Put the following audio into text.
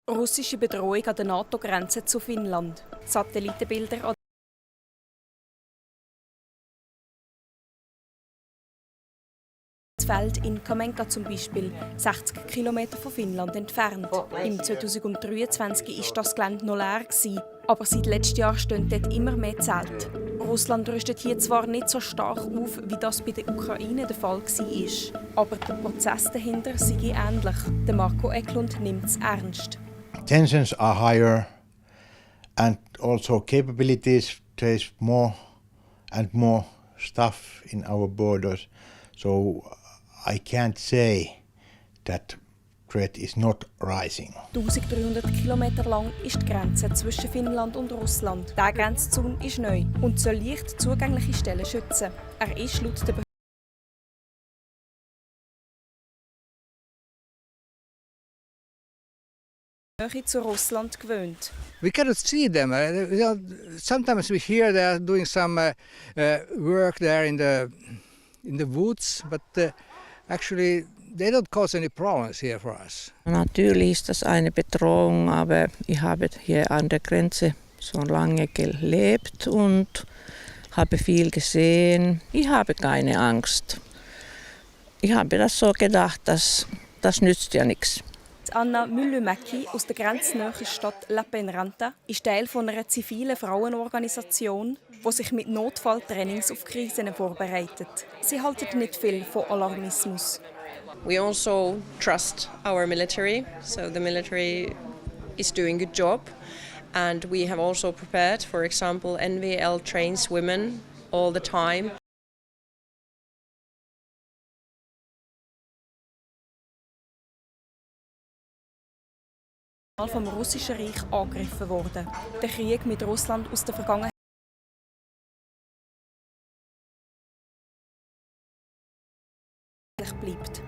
Russische Bedrohung an der NATO-Grenze zu Finnland. Satellitenbilder an das Feld in Kamenka zum Beispiel, 60 Kilometer von Finnland entfernt. Im 2023 war das Gelände noch leer, aber seit letztem Jahr stehen dort immer mehr Zelte. Russland rüstet hier zwar nicht so stark auf, wie das bei der Ukraine der Fall war, aber der Prozess dahinter sei ähnlich. Der Marco Eklund nimmt es ernst. Tensions are higher and also capabilities. There's more and more stuff in our borders. So I can't say that threat is not rising. 1300 Kilometer lang ist die Grenze zwischen Finnland und Russland. Dieser Grenzzaun ist neu und soll leicht zugängliche Stellen schützen. Er ist laut der Nähe zu Russland gewöhnt. We cannot see them. Sometimes we hear they are doing some work there in the woods, but actually they don't cause any problems here for us. Natürlich ist das eine Bedrohung, aber ich habe hier an der Grenze so lange gelebt und habe viel gesehen. Ich habe keine Angst. Ich habe das so gedacht, das nützt ja nichts. Anna Myllymäki aus der grenznahen Stadt Lappeenranta ist Teil einer zivilen Frauenorganisation, die sich mit Notfalltrainings auf Krisen vorbereitet. Sie halten nicht viel von Alarmismus. We also trust our military, so the military is doing a good job, and we have also prepared, for example, NVL trains women all the time. Vom Russischen Reich angegriffen worden. Der Krieg mit Russland aus der Vergangenheit bleibt.